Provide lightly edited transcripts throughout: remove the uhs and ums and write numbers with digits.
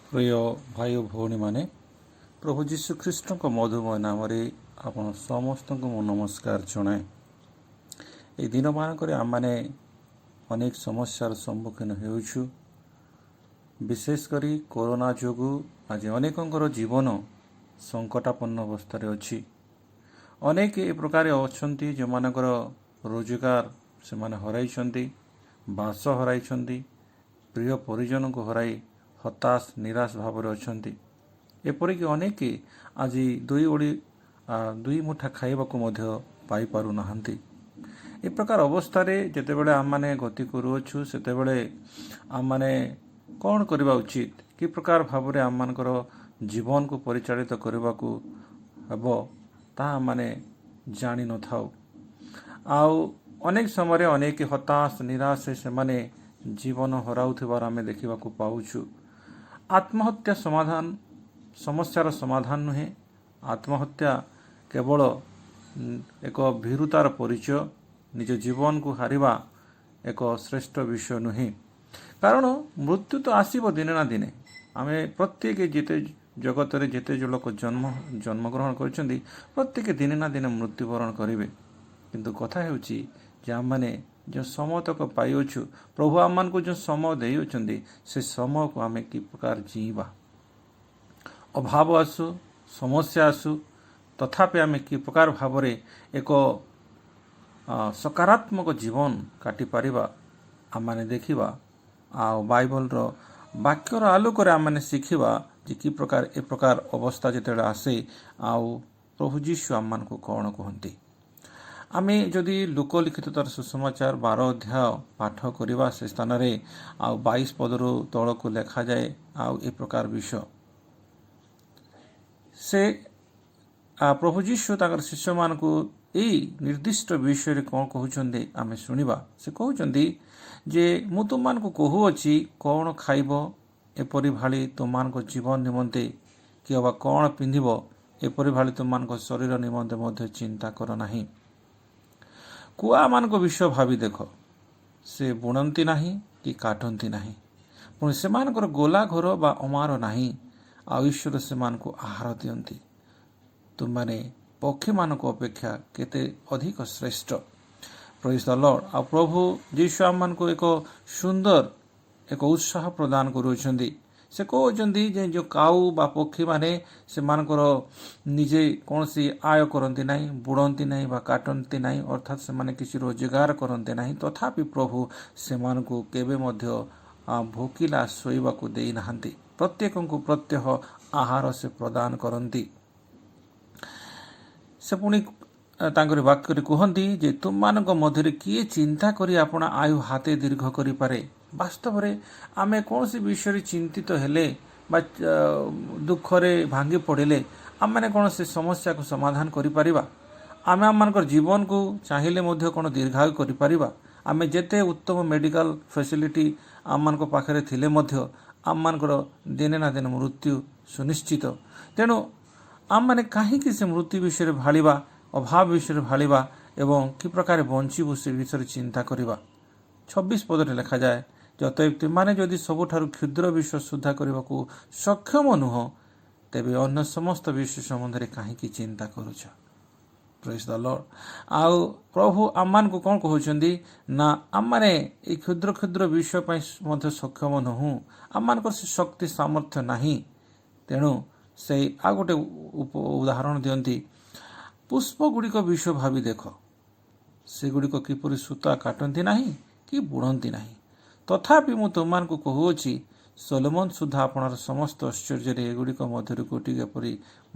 ପ୍ରିୟ ଭାଇ ଓ ଭଉଣୀମାନେ, ପ୍ରଭୁ ଯୀଶୁ ଖ୍ରୀଷ୍ଟଙ୍କ ମଧୁମୟ ନାମରେ ଆପଣ ସମସ୍ତଙ୍କୁ ମୁଁ ନମସ୍କାର ଜଣାଏ। ଏହି ଦିନମାନଙ୍କରେ ଆମମାନେ ଅନେକ ସମସ୍ୟାର ସମ୍ମୁଖୀନ ହେଉଛୁ। ବିଶେଷ କରି କରୋନା ଯୋଗୁଁ ଆଜି ଅନେକଙ୍କର ଜୀବନ ସଙ୍କଟାପନ୍ନ ଅବସ୍ଥାରେ ଅଛି। ଅନେକ ଏ ପ୍ରକାର ଅଛନ୍ତି, ଯେଉଁମାନଙ୍କର ରୋଜଗାର ସେମାନେ ହରାଇଛନ୍ତି, ବାସ ହରାଇଛନ୍ତି, ପ୍ରିୟ ପରିଜନଙ୍କୁ ହରାଇ ହତାଶ ନିରାଶ ଭାବରେ ଅଛନ୍ତି। ଏପରିକି ଅନେକ ଆଜି ଦୁଇ ଓଳି ଦୁଇ ମୁଠା ଖାଇବାକୁ ମଧ୍ୟ ପାଇପାରୁନାହାନ୍ତି। ଏ ପ୍ରକାର ଅବସ୍ଥାରେ ଯେତେବେଳେ ଆମମାନେ ଗତି କରୁଅଛୁ, ସେତେବେଳେ ଆମମାନେ କ'ଣ କରିବା ଉଚିତ, କି ପ୍ରକାର ଭାବରେ ଆମମାନଙ୍କର ଜୀବନକୁ ପରିଚାଳିତ କରିବାକୁ ହେବ, ତାହା ଆମମାନେ ଜାଣିନଥାଉ। ଆଉ ଅନେକ ସମୟରେ ଅନେକ ହତାଶ ନିରାଶ ସେମାନେ ଜୀବନ ହରାଉଥିବାର ଆମେ ଦେଖିବାକୁ ପାଉଛୁ। ଆତ୍ମହତ୍ୟା ସମାଧାନ ସମସ୍ୟାର ସମାଧାନ ନୁହେଁ। ଆତ୍ମହତ୍ୟା କେବଳ ଏକ ଭୀରୁତାର ପରିଚୟ। ନିଜ ଜୀବନକୁ ହାରିବା ଏକ ଶ୍ରେଷ୍ଠ ବିଷୟ ନୁହେଁ, କାରଣ ମୃତ୍ୟୁ ତ ଆସିବ ଦିନେ ନା ଦିନେ। ଆମେ ପ୍ରତ୍ୟେକ ଯେତେ ଜଗତରେ ଯେତେ ଯେଉଁ ଲୋକ ଜନ୍ମଗ୍ରହଣ କରିଛନ୍ତି, ପ୍ରତ୍ୟେକ ଦିନେ ନା ଦିନେ ମୃତ୍ୟୁବରଣ କରିବେ। କିନ୍ତୁ କଥା ହେଉଛି ଯେ ଆମମାନେ ଯେଉଁ ସମୟତକ ପାଇଅଛୁ, ପ୍ରଭୁ ଆମମାନଙ୍କୁ ଯେଉଁ ସମୟ ଦେଇଅଛନ୍ତି, ସେ ସମୟକୁ ଆମେ କି ପ୍ରକାର ଜିଇଁବା? ଅଭାବ ଆସୁ, ସମସ୍ୟା ଆସୁ, ତଥାପି ଆମେ କି ପ୍ରକାର ଭାବରେ ଏକ ସକାରାତ୍ମକ ଜୀବନ କାଟିପାରିବା, ଆମମାନେ ଦେଖିବା। ଆଉ ବାଇବଲର ବାକ୍ୟର ଆଲୋକରେ ଆମମାନେ ଶିଖିବା ଯେ କି ପ୍ରକାର ଏ ପ୍ରକାର ଅବସ୍ଥା ଯେତେବେଳେ ଆସେ, ଆଉ ପ୍ରଭୁ ଯୀଶୁ ଆମମାନଙ୍କୁ କ'ଣ କୁହନ୍ତି। ଆମେ ଯଦି ଲୂକ ଲିଖିତ ତାର ସୁସମାଚାର 12 ଅଧ୍ୟାୟ ପାଠ କରିବା, ସେ ସ୍ଥାନରେ ଆଉ 22 ପଦରୁ ତଳକୁ ଲେଖାଯାଏ ଆଉ ଏ ପ୍ରକାର ବିଷୟ। ସେ ପ୍ରଭୁ ଯୀଶୁ ତାଙ୍କର ଶିଷ୍ୟମାନଙ୍କୁ ଏଇ ନିର୍ଦ୍ଦିଷ୍ଟ ବିଷୟରେ କ'ଣ କହୁଛନ୍ତି, ଆମେ ଶୁଣିବା। ସେ କହୁଛନ୍ତି ଯେ ମୁଁ ତୁମମାନଙ୍କୁ କହୁଅଛି, କ'ଣ ଖାଇବ ଏପରି ଭାଳି ତୁମମାନଙ୍କ ଜୀବନ ନିମନ୍ତେ କି ଅବା କ'ଣ ପିନ୍ଧିବ ଏପରି ଭାଳି ତୁମମାନଙ୍କ ଶରୀର ନିମନ୍ତେ ମଧ୍ୟ ଚିନ୍ତା କର ନାହିଁ। କୁଆମାନଙ୍କ ବିଷୟ ଭାବି ଦେଖ। ସେ ବୁଣନ୍ତି ନାହିଁ କି କାଟନ୍ତି ନାହିଁ, ପୁଣି ସେମାନଙ୍କର ଗୋଲା ଘର ବା ଅମାର ନାହିଁ, ଆଉ ଈଶ୍ୱର ସେମାନଙ୍କୁ ଆହାର ଦିଅନ୍ତି। ତୁମମାନେ ପକ୍ଷୀମାନଙ୍କ ଅପେକ୍ଷା କେତେ ଅଧିକ ଶ୍ରେଷ୍ଠ! Praise the Lord. ଆଉ ପ୍ରଭୁ ଯୀଶୁ ଆମମାନଙ୍କୁ ଏକ ସୁନ୍ଦର ଏକ ଉତ୍ସାହ ପ୍ରଦାନ କରୁଅଛନ୍ତି। ସେ କହୁଛନ୍ତି ଯେ ଯେଉଁ କାଉ ବା ପକ୍ଷୀମାନେ ସେମାନଙ୍କର ନିଜେ କୌଣସି ଆୟ କରନ୍ତି ନାହିଁ, ବୁଣନ୍ତି ନାହିଁ ବା କାଟନ୍ତି ନାହିଁ, ଅର୍ଥାତ୍ ସେମାନେ କିଛି ରୋଜଗାର କରନ୍ତି ନାହିଁ, ତଥାପି ପ୍ରଭୁ ସେମାନଙ୍କୁ କେବେ ମଧ୍ୟ ଭୋକିଲା ଶୋଇବାକୁ ଦେଇନାହାନ୍ତି। ପ୍ରତ୍ୟେକଙ୍କୁ ପ୍ରତ୍ୟହ ଆହାର ସେ ପ୍ରଦାନ କରନ୍ତି। ସେ ପୁଣି ତାଙ୍କରି ବାକ୍ୟରେ କୁହନ୍ତି ଯେ ତୁମମାନଙ୍କ ମଧ୍ୟରେ କିଏ ଚିନ୍ତା କରି ଆପଣା ଆୟୁ ହାତେ ଦୀର୍ଘ କରିପାରେ? ବାସ୍ତବରେ ଆମେ କୌଣସି ବିଷୟରେ ଚିନ୍ତିତ ହେଲେ ବା ଦୁଃଖରେ ଭାଙ୍ଗି ପଡ଼ିଲେ, ଆମମାନେ କ'ଣ ସେ ସମସ୍ୟାକୁ ସମାଧାନ କରିପାରିବା? ଆମେ ଆମମାନଙ୍କର ଜୀବନକୁ ଚାହିଁଲେ ମଧ୍ୟ କ'ଣ ଦୀର୍ଘାୟୁ କରିପାରିବା? ଆମେ ଯେତେ ଉତ୍ତମ ମେଡ଼ିକାଲ ଫେସିଲିଟି ଆମମାନଙ୍କ ପାଖରେ ଥିଲେ ମଧ୍ୟ ଆମମାନଙ୍କର ଦିନେ ନା ଦିନେ ମୃତ୍ୟୁ ସୁନିଶ୍ଚିତ। ତେଣୁ ଆମମାନେ କାହିଁକି ସେ ମୃତ୍ୟୁ ବିଷୟରେ ଭାଳିବା, ଅଭାବ ବିଷୟରେ ଭାଳିବା ଏବଂ କି ପ୍ରକାର ବଞ୍ଚିବୁ ସେ ବିଷୟରେ ଚିନ୍ତା କରିବା? 26 ପଦରେ ଲେଖାଯାଏ ଯେ ଅତଏବ ତୁମେମାନେ ଯଦି ସବୁଠାରୁ କ୍ଷୁଦ୍ର ବିଷୟ ସୁଦ୍ଧା କରିବାକୁ ସକ୍ଷମ ନୁହଁ, ତେବେ ଅନ୍ୟ ସମସ୍ତ ବିଷୟ ସମ୍ବନ୍ଧରେ କାହିଁକି ଚିନ୍ତା କରୁଛ? Praise the Lord. ଆଉ ପ୍ରଭୁ ଆମମାନଙ୍କୁ କ'ଣ କହୁଛନ୍ତି ନା, ଆମମାନେ ଏଇ କ୍ଷୁଦ୍ର କ୍ଷୁଦ୍ର ବିଷୟ ପାଇଁ ମଧ୍ୟ ସକ୍ଷମ ନୁହଁ। ଆମମାନଙ୍କର ସେ ଶକ୍ତି ସାମର୍ଥ୍ୟ ନାହିଁ। ତେଣୁ ସେଇ ଆଉ ଗୋଟେ ଉଦାହରଣ ଦିଅନ୍ତି, ପୁଷ୍ପ ଗୁଡ଼ିକ ବିଷୟ ଭାବି ଦେଖ। ସେଗୁଡ଼ିକ କିପରି ସୂତା କାଟନ୍ତି ନାହିଁ କି ବୁଣନ୍ତି ନାହିଁ। ତଥାପି ମୁଁ ତୁମମାନଙ୍କୁ କହୁଅଛି, ସଲୋମନ ସୁଦ୍ଧା ଆପଣାର ସମସ୍ତ ଐଶ୍ୱର୍ଯ୍ୟରେ ଏଗୁଡ଼ିକ ମଧ୍ୟରୁ ଗୋଟିଏ ପରି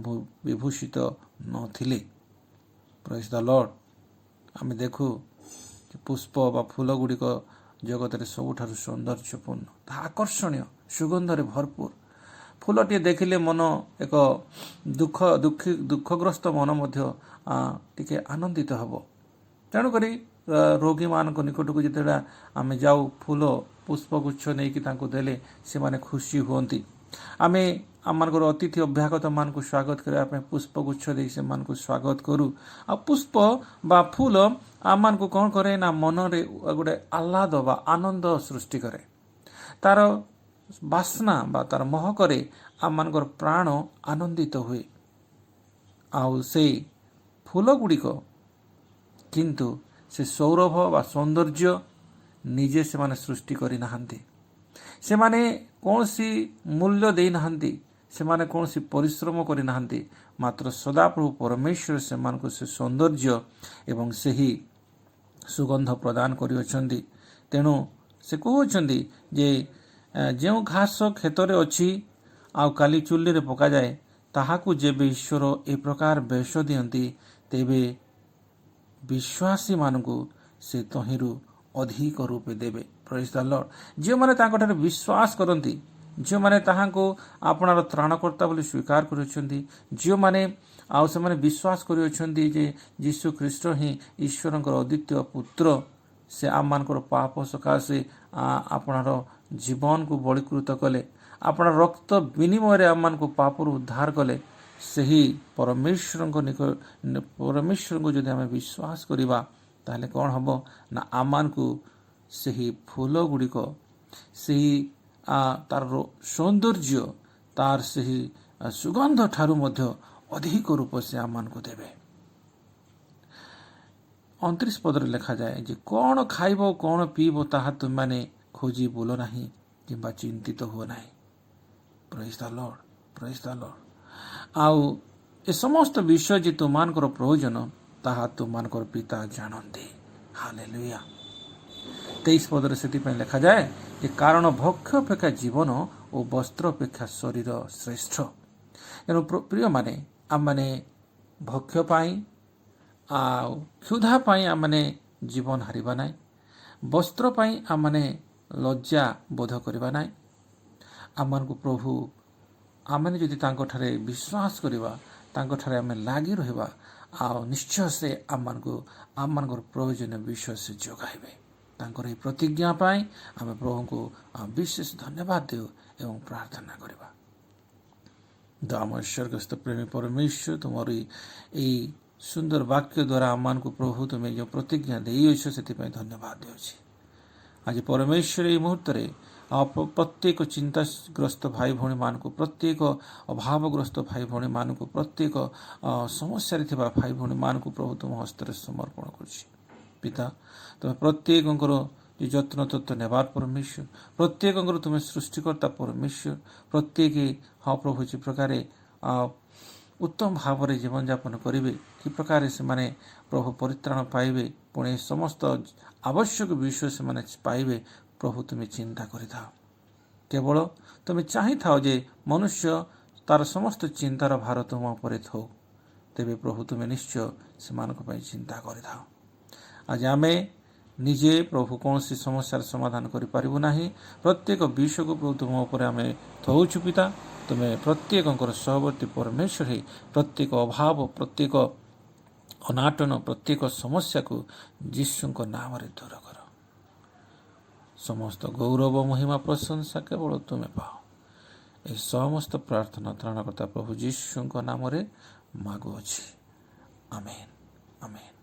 ବିଭୂଷିତ ନଥିଲେ। Praise the Lord. ଆମେ ଦେଖୁ ଯେ ପୁଷ୍ପ ବା ଫୁଲ ଗୁଡ଼ିକ ଜଗତରେ ସବୁଠାରୁ ସୌନ୍ଦର୍ଯ୍ୟପୂର୍ଣ୍ଣ, ତାହା ଆକର୍ଷଣୀୟ, ସୁଗନ୍ଧରେ ଭରପୁର। ଫୁଲଟିଏ ଦେଖିଲେ ମନ ଏକ ଦୁଃଖ ଦୁଃଖୀ ଦୁଃଖଗ୍ରସ୍ତ ମନ ମଧ୍ୟ ଟିକେ ଆନନ୍ଦିତ ହେବ। ତେଣୁକରି ରୋଗୀମାନଙ୍କ ନିକଟକୁ ଯେତେବେଳେ ଆମେ ଯାଉ, ଫୁଲ ପୁଷ୍ପଗୁଚ୍ଛ ନେଇକି ତାଙ୍କୁ ଦେଲେ ସେମାନେ ଖୁସି ହୁଅନ୍ତି। ଆମେ ଆମମାନଙ୍କର ଅତିଥି ଅଭ୍ୟାଗତମାନଙ୍କୁ ସ୍ୱାଗତ କରିବା ପାଇଁ ପୁଷ୍ପଗୁଚ୍ଛ ଦେଇ ସେମାନଙ୍କୁ ସ୍ୱାଗତ କରୁ। ଆଉ ପୁଷ୍ପ ବା ଫୁଲ ଆମମାନଙ୍କୁ କ'ଣ କରେ ନା, ମନରେ ଗୋଟେ ଆହ୍ଲାଦ ବା ଆନନ୍ଦ ସୃଷ୍ଟି କରେ। ତାର ବାସ୍ନା ବା ତାର ମହକରେ ଆମମାନଙ୍କର ପ୍ରାଣ ଆନନ୍ଦିତ ହୁଏ। ଆଉ ସେଇ ଫୁଲ ଗୁଡ଼ିକ କିନ୍ତୁ ସେ ସୌରଭ ବା ସୌନ୍ଦର୍ଯ୍ୟ ନିଜେ ସେମାନେ ସୃଷ୍ଟି କରିନାହାନ୍ତି। ସେମାନେ କୌଣସି ମୂଲ୍ୟ ଦେଇନାହାନ୍ତି, ସେମାନେ କୌଣସି ପରିଶ୍ରମ କରିନାହାନ୍ତି, ମାତ୍ର ସଦାପ୍ରଭୁ ପରମେଶ୍ୱର ସେମାନଙ୍କୁ ସେ ସୌନ୍ଦର୍ଯ୍ୟ ଏବଂ ସେହି ସୁଗନ୍ଧ ପ୍ରଦାନ କରିଅଛନ୍ତି। ତେଣୁ ସେ କହୁଅଛନ୍ତି ଯେ ଯେଉଁ ଘାସ କ୍ଷେତରେ ଅଛି ଆଉ କାଲି ଚୁଲିରେ ପକାଯାଏ, ତାହାକୁ ଯେବେ ଈଶ୍ୱର ଏ ପ୍ରକାର ବେଶ ଦିଅନ୍ତି, ତେବେ ବିଶ୍ୱାସୀମାନଙ୍କୁ ସେ ତହିଁରୁ ଅଧିକ ରୂପେ ଦେବେ। Praise the Lord. ଯେଉଁମାନେ ତାଙ୍କଠାରେ ବିଶ୍ୱାସ କରନ୍ତି, ଯେଉଁମାନେ ତାହାଙ୍କୁ ଆପଣାର ତ୍ରାଣକର୍ତ୍ତା ବୋଲି ସ୍ୱୀକାର କରୁଛନ୍ତି, ଯେଉଁମାନେ ଆଉ ସେମାନେ ବିଶ୍ୱାସ କରିଅଛନ୍ତି ଯେ ଯୀଶୁ ଖ୍ରୀଷ୍ଟ ହିଁ ଈଶ୍ୱରଙ୍କର ଅଦ୍ୱିତୀୟ ପୁତ୍ର, ସେ ଆମମାନଙ୍କର ପାପ ସକାଶେ ଆପଣାର ଜୀବନକୁ ବଳୀକୃତ କଲେ, ଆପଣା ରକ୍ତ ବିନିମୟରେ ଆମମାନଙ୍କୁ ପାପରୁ ଉଦ୍ଧାର କଲେ, ସେହି ପରମେଶ୍ୱରଙ୍କୁ ଯଦି ଆମେ ବିଶ୍ୱାସ କରିବା, ତାହେଲେ କ'ଣ ହେବ ନା ଆମମାନଙ୍କୁ ସେହି ଫୁଲ ଗୁଡ଼ିକ, ସେହି ତାର ସୌନ୍ଦର୍ଯ୍ୟ, ତାର ସେହି ସୁଗନ୍ଧ ଠାରୁ ମଧ୍ୟ ଅଧିକ ରୂପ ସେ ଆମମାନଙ୍କୁ ଦେବେ। 29 ପଦରେ ଲେଖାଯାଏ ଯେ କ'ଣ ଖାଇବ, କ'ଣ ପିଇବ, ତାହା ତୁମେମାନେ ଖୋଜି ବୁଲ ନାହିଁ କିମ୍ବା ଚିନ୍ତିତ ହୁଅ ନାହିଁ। Praise the Lord, praise the Lord. ଆଉ ଏ ସମସ୍ତ ବିଷୟ ଯେ ତୁମମାନଙ୍କର ପ୍ରୟୋଜନ, ତାହା ତୁମମାନଙ୍କର ପିତା ଜାଣନ୍ତି। ହାଲେଲୁୟା। 23 ପଦରେ ସେଥିପାଇଁ ଲେଖାଯାଏ ଯେ କାରଣ ଭକ୍ଷ୍ୟ ଅପେକ୍ଷା ଜୀବନ ଓ ବସ୍ତ୍ର ଅପେକ୍ଷା ଶରୀର ଶ୍ରେଷ୍ଠ। ତେଣୁ ପ୍ରିୟମାନେ, ଆମମାନେ ଭକ୍ଷ୍ୟ ପାଇଁ ଆଉ କ୍ଷୁଧା ପାଇଁ ଆମମାନେ ଜୀବନ ହାରିବା ନାହିଁ। ବସ୍ତ୍ର ପାଇଁ ଆମମାନେ ଲଜ୍ଜା ବୋଧ କରିବା ନାହିଁ। ଆମମାନଙ୍କୁ ପ୍ରଭୁ, ଆମେମାନେ ଯଦି ତାଙ୍କଠାରେ ବିଶ୍ୱାସ କରିବା, ତାଙ୍କଠାରେ ଆମେ ଲାଗି ରହିବା, ଆଉ ନିଶ୍ଚୟ ସେ ଆମମାନଙ୍କୁ ଆମମାନଙ୍କର ପ୍ରୟୋଜନୀୟ ବିଷୟ ସେ ଯୋଗାଇବେ। ତାଙ୍କର ଏହି ପ୍ରତିଜ୍ଞା ପାଇଁ ଆମେ ପ୍ରଭୁଙ୍କୁ ବିଶେଷ ଧନ୍ୟବାଦ ଦେଉ ଏବଂ ପ୍ରାର୍ଥନା କରିବା। ଆମ ସ୍ୱର୍ଗସ୍ଥ ପ୍ରେମୀ ପରମେଶ୍ୱର, ତୁମର ଏଇ ସୁନ୍ଦର ବାକ୍ୟ ଦ୍ୱାରା ଆମମାନଙ୍କୁ ପ୍ରଭୁ ତୁମେ ଯେଉଁ ପ୍ରତିଜ୍ଞା ଦେଇଅଛ, ସେଥିପାଇଁ ଧନ୍ୟବାଦ ଦେଉଛି। ଆଜି ପରମେଶ୍ୱର, ଏଇ ମୁହୂର୍ତ୍ତରେ ଆଉ ପ୍ରତ୍ୟେକ ଚିନ୍ତାଗ୍ରସ୍ତ ଭାଇ ଭଉଣୀମାନଙ୍କୁ, ପ୍ରତ୍ୟେକ ଅଭାବଗ୍ରସ୍ତ ଭାଇ ଭଉଣୀମାନଙ୍କୁ, ପ୍ରତ୍ୟେକ ସମସ୍ୟାରେ ଥିବା ଭାଇ ଭଉଣୀମାନଙ୍କୁ ପ୍ରଭୁ ତୁମ ହସ୍ତରେ ସମର୍ପଣ କରୁଛି। ପିତା, ତୁମେ ପ୍ରତ୍ୟେକଙ୍କର ଯେ ଯତ୍ନ ତତ୍ତ୍ୱ ନେବାର ପରମେଶ୍ୱର, ପ୍ରତ୍ୟେକଙ୍କର ତୁମେ ସୃଷ୍ଟିକର୍ତ୍ତା ପରମେଶ୍ୱର, ପ୍ରତ୍ୟେକ ହଁ ପ୍ରଭୁ ଯେ ପ୍ରକାରେ ଉତ୍ତମ ଭାବରେ ଜୀବନଯାପନ କରିବେ, କି ପ୍ରକାରେ ସେମାନେ ପ୍ରଭୁ ପରିତ୍ରାଣ ପାଇବେ, ପୁଣି ସମସ୍ତ ଆବଶ୍ୟକ ବିଷୟ ସେମାନେ ପାଇବେ, ପ୍ରଭୁ ତୁମେ ଚିନ୍ତା କରିଥାଅ। କେବଳ ତୁମେ ଚାହିଁଥାଅ ଯେ ମନୁଷ୍ୟ ତାର ସମସ୍ତ ଚିନ୍ତାର ଭାର ତୁମ ଉପରେ ଥଉ। ତେବେ ପ୍ରଭୁ ତୁମେ ନିଶ୍ଚୟ ସେମାନଙ୍କ ପାଇଁ ଚିନ୍ତା କରିଥାଅ। ଆଜି ଆମେ ନିଜେ ପ୍ରଭୁ କୌଣସି ସମସ୍ୟାର ସମାଧାନ କରିପାରିବୁ ନାହିଁ। ପ୍ରତ୍ୟେକ ବିଷୟକୁ ପ୍ରଭୁ ତୁମ ଉପରେ ଆମେ ଥଉଛୁ। ପିତା, ତୁମେ ପ୍ରତ୍ୟେକଙ୍କର ସହବର୍ତ୍ତୀ ପରମେଶ୍ୱର ହେଇ ପ୍ରତ୍ୟେକ ଅଭାବ, ପ୍ରତ୍ୟେକ ଅନାଟନ, ପ୍ରତ୍ୟେକ ସମସ୍ୟାକୁ ଯୀଶୁଙ୍କ ନାମରେ ଦୂର କର। ସମସ୍ତ ଗୌରବ, ମହିମା, ପ୍ରଶଂସା କେବଳ ତୁମେ ପାଅ। ଏ ସମସ୍ତ ପ୍ରାର୍ଥନା ତ୍ରାଣକର୍ତ୍ତା ପ୍ରଭୁ ଯୀଶୁଙ୍କ ନାମରେ ମାଗୁଅଛି। ଆମେନ୍, ଆମେନ୍।